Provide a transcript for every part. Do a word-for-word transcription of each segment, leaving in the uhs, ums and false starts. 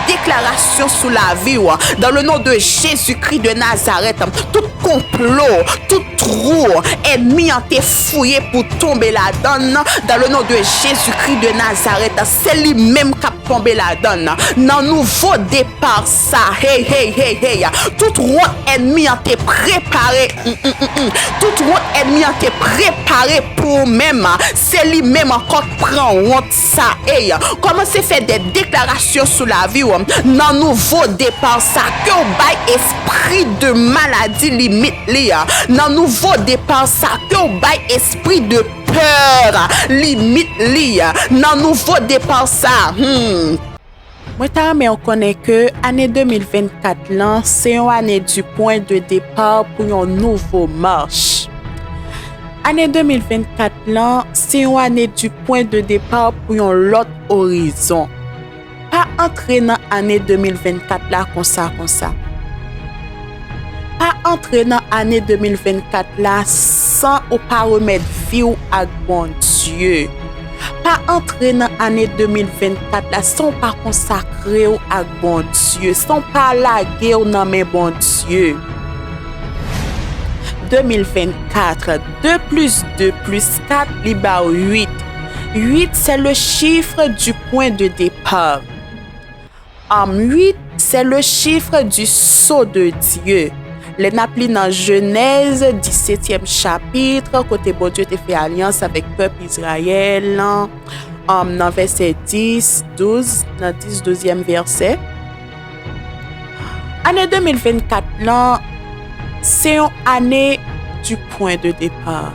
deklarasyon sou lavi w, dans le nom de Jésus-Christ de Nazareth. Tout konplo, tout twou ènmi an te fouye pou tonbe ladan l, dans le nom de Jésus-Christ de Nazareth, se li menm k ap tonbe ladan l. Nan nouvo depa sa, hey, hey, hey, hey, tout wont ènmi an te prepare, mm, mm, mm, mm. Tout wont ènmi an te prepare pou ou menm, se li menm ankò k pran wont sa. Ey, kòmanse fè de deklarasyon sou lavi w. Nan nouvo depa sa, ke w bay espri de maladi limit li. Nan nouvo depa sa, ke w bay espri de pè limit li. Nan nouvo depa sa, hmm. Mwen ta renmen w konnen ke ane de mil vennkat lan se yon ane du point de départ pou yon nouvo mach. Ane de mil vennkat lan se yon ane du point de départ pou yon lòt orizon. Pa antre nan ane de mil vennkat la konsa konsa. Pa antre nan ane de mil vennkat la san ou pa remèt vi w ak Bondye. Pa antre nan ane de mil vennkat la san w pa konsakre w ak Bondye, san w pa lage w nan men Bondye. De mil vennkat, de plis de plis kat, li ba w uit. Uit, c'est le chiffre du point de départ. Am, uit, c'est le chiffre du sceau de Dieu. Lè n ap li nan Jenèz, disetyèm chapit, kote Bondye te fè alyans avèk pèp Izrayèl, am, nan vèsè dis, douz, nan dis, douzyèm vèsè. Ane de mil vennkat lan, se yon ane du point de départ.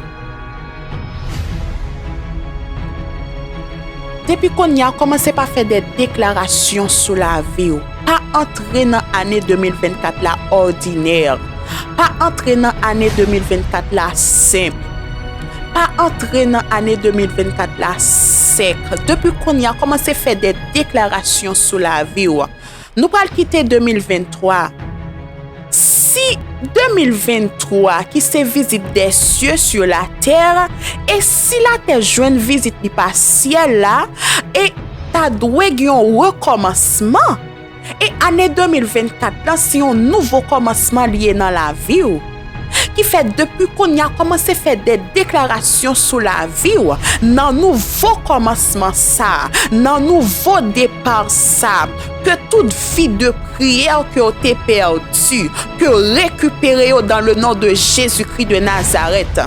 Depi kounye a, kòmanse pa fè de deklarasyon sou lavi w. Pa antre nan ane de mil vennkat la òdinè. Pa antre nan ane de mil vennkat la senp. Pa antre nan ane de mil vennkat la sèk. Depi kounye a, kòmanse fè de deklarasyon sou lavi w. Nou pral kite de mil venntwa. Si de mil venntwa ki se vizit des cieux sur la terre, e si latè jwenn vizit li pa syèl la, e ta dwe gen yon rekòmansman. E ane de mil vennkat lan se yon nouvo kòmansman li ye nan lavi w. Ki fè depi kounye a kòmanse fè de deklarasyon sou lavi w. Nan nouvo kòmansman sa, nan nouvo depa sa, ke tout vi de priyè ke w te pèdi, ke w rekipere yo dans le nom de Jésus-Christ de Nazareth.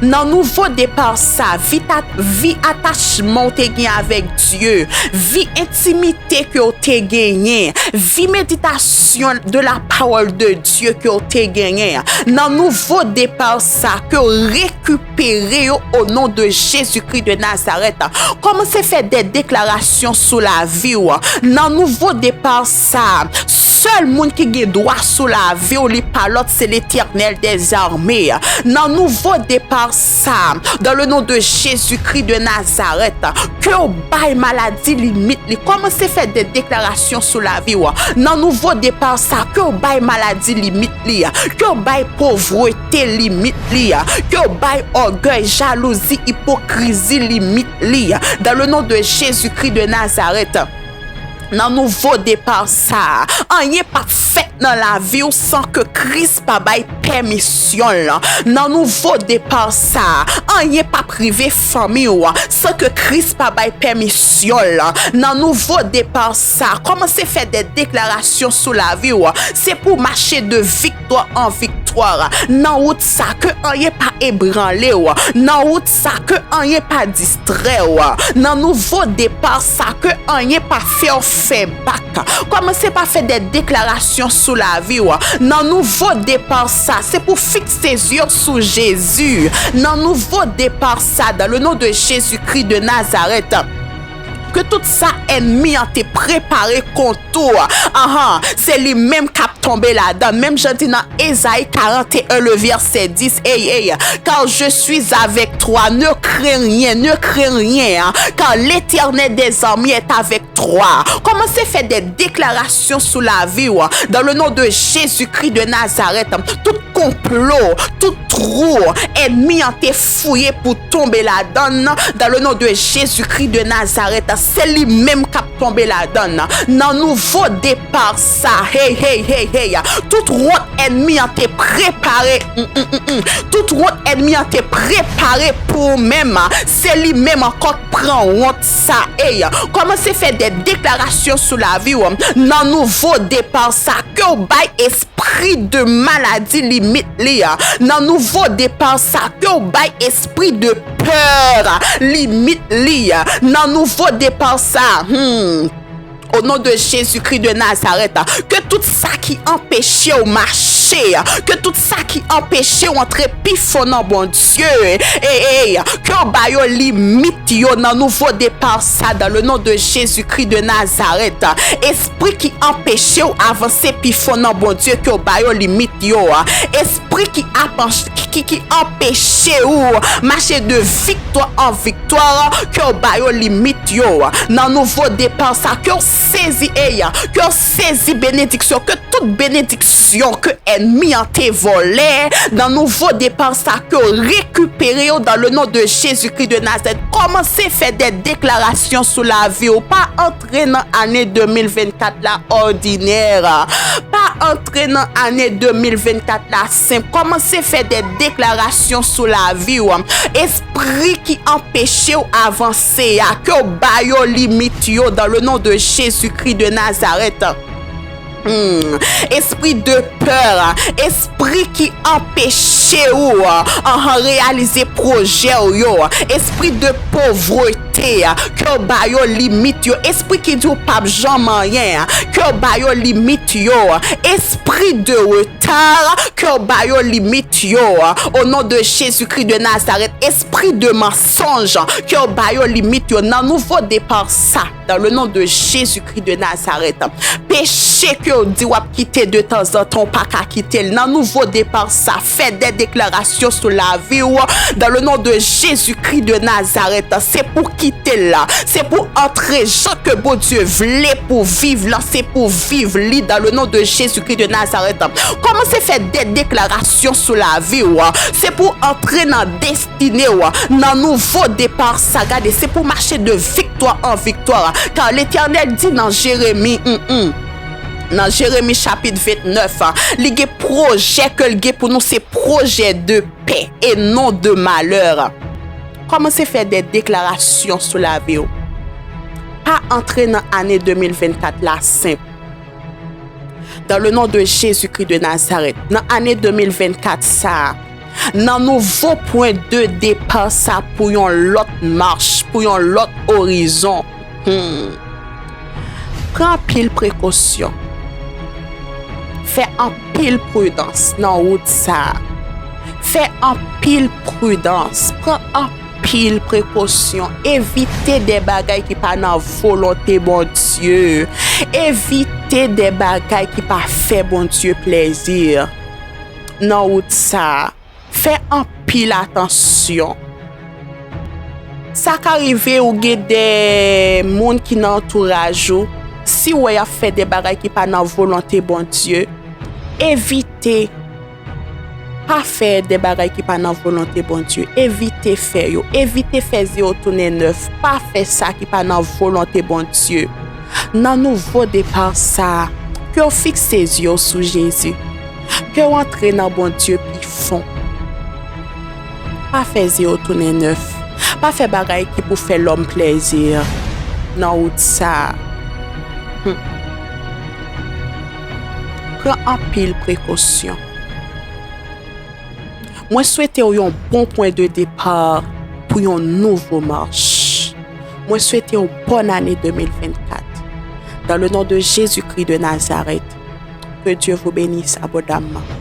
Nan nouvo depa sa, vi ta-, vi atachman w te gen avèk Dye, vi entimite ke w te genyen, vi meditasyon de la parole de Dieu ke w te genyen, nan nouvo depa sa, ke w rekipere yo au nom de Jésus-Christ de Nazareth. Kòmanse fè de deklarasyon sou lavi w. Nan nouvo depa sa, sèl moun ki gen dwa sou lavi w, li pa lòt, se Letènèl dèzame. Nan nouvo depa sa, dans le nom de Jésus-Christ de Nazareth, ke w bay maladi limit li. Kòmanse fè de deklarasyon sou lavi w. Nan nouvo depa sa, ke w bay maladi limit li. Ke w bay povrete limit li. Ke w bay ògèy, jalouzi, ipokrizi limit li. Dans le nom de Jésus-Christ de Nazareth. Nan nouvo depa sa, anyen p ap fèt nan lavi w san ke Kris pa bay pèmisyon l. Nan nouvo depa sa, anyen p ap rive fanmi w san ke Kris pa bay pèmisyon l. Nan nouvo depa sa, kòmanse fè de deklarasyon sou lavi w. Se pou w mache de viktwa an viktwa. Nan wout sa, ke anyen pa ebranle w. Nan wout sa, ke anyen pa distrè w. Nan nouvo depa sa, ke anyen pa fè w fè bak. Kòmanse pa fè de deklarasyon sou lavi w. Nan nouvo depa sa, se pou fikse zye w sou Jezi. Nan nouvo depa sa, dans le nom de Jésus-Christ de Nazareth, ke tout sa ènmi an te prepare kont ou, anhan, se li menm k ap tonbe ladan. Menm jan di nan Ezayi karant e en, le vèsè dis, ey, ey, car je suis avec toi, ne crains rien, ne crains rien, car l'Éternel des armées est avec toi. Kòmanse fè de deklarasyon sou lavi w. Dans le nom de Jésus-Christ de Nazareth, tout konplo, tout twou ènmi an te fouye pou tonbe ladan l, dans le nom de Jésus-Christ de Nazareth, se li menm k ap tonbe ladan l. Nan nouvo depa sa, hey, hey, hey, hey, tout wont ènmi an te prepare, mm, mm, mm, mm, tout wont ènmi an te prepare pou ou menm, se li menm ankò k pran wont sa. Ey, kòmanse fè de deklarasyon sou lavi w nan nouvo depa sa, ke w bay espri de maladi limit li. Nan nouvo depa sa, ke w bay espri de pè limit li. Nan nouvo depa sa, hmm, o non de Jezikri de Nazarèt, ke tout sa ki anpeche w mache, ke tout sa ki anpeche w antre pi fon nan Bondye, e, e, ke w ba yo limit yo nan nouvo depa sa, dans le nom de Jésus-Christ de Nazareth. Espri ki anpeche w avanse pi fon nan Bondye, ke w ba yo limit yo. Espri ki ap anch-, ki, ki, ki anpeche w mache de viktwa an viktwa, ke w ba yo limit yo. Nan nouvo depa sa, ke w sezi, ey, ke w sezi benediksyon, ke tout benediksyon ke ènmi an te vòlè, nan nouvo depa sa, ke w rekipere yo dans le nom de Jésus-Christ de Nazareth. Kòmanse fè de deklarasyon sou lavi w. Pa antre nan ane de mil vennkat la òdinè. Pa antre nan ane de mil vennkat la senp. Kòmanse fè de deklarasyon sou lavi w. Espri ki anpeche w avanse a, ke w ba yo limit yo dans le nom de Jésus-Christ de Nazareth. Hmm. Espri de pè, espri ki anpeche w, anhan, reyalize pwojè w yo, espri de povrete, ke w ba yo limit yo, espri ki di w p ap janm anyen, ke w ba yo limit yo, espri de reta, ke w ba yo limit yo, o non de Jezikri de Nazarèt, espri de mansonj, ke w ba yo limit yo, nan nouvo depa sa. Dans le nom de Jésus-Christ de Nazareth. Peche ke w di w ap kite de tanzantan, w pa ka kite l. Nan nouvo depa sa, fè de deklarasyon sou lavi w. Dans le nom de Jésus-Christ de Nazareth. Se pou kite l la. Se pou antre jan ke Bondye vle pou viv la. Se pou viv li dans le nom de Jésus-Christ de Nazareth. Kòmanse fè de deklarasyon sou lavi w. Se pou antre nan destine w nan nouvo depa sa. Gade, se pou mache de viktwa an viktwa. Kar Letènèl di nan Jeremi, mm, mm, nan Jeremi chapit vennèf, li gen pwojè ke l gen pou nou, se pwojè de pè e non de malè. Kòmanse fè de deklarasyon sou lavi w. Pa antre nan ane de mil vennkat la senp. Dans le nom de Jésus-Christ de Nazareth, nan ane de mil vennkat sa a, nan nouvo pwen de depa sa pou yon lòt mach, pou yon lòt orizon. Hmm. Pran anpil prekosyon. Fè anpil pridans nan wout sa a. Fè anpil pridans. Pran anpil prekosyon. Evite de bagay ki pa nan volonte Bondye. Evite de bagay ki pa fè Bondye plezi nan wout sa a. Fè anpil atansyon. Sa ka rive ou gen de moun ki nan antouraj ou, si w wè y ap fè de bagay ki pa nan volonte Bondye, evite. Pa fè de bagay ki pa nan volonte Bondye. Evite fè yo. Evite fè zye w tounen nèf. Pa fè sa ki pa nan volonte Bondye. Nan nouvo depa sa a, ke w fikse zye w sou Jezi. Ke w antre nan Bondye pi fon. Pa fè zye w tounen nèf. Pa fè bagay ki pou fè lòm plezi nan wout sa a. Hmm. Pran anpil prekosyon. Mwen swete w yon bon pwen de depa pou yon nouvo mach. Mwen swete w bòn ane de mil vennkat. Dans le nom de Jésus-Christ de Nazareth, que Dieu vous bénisse abondamment.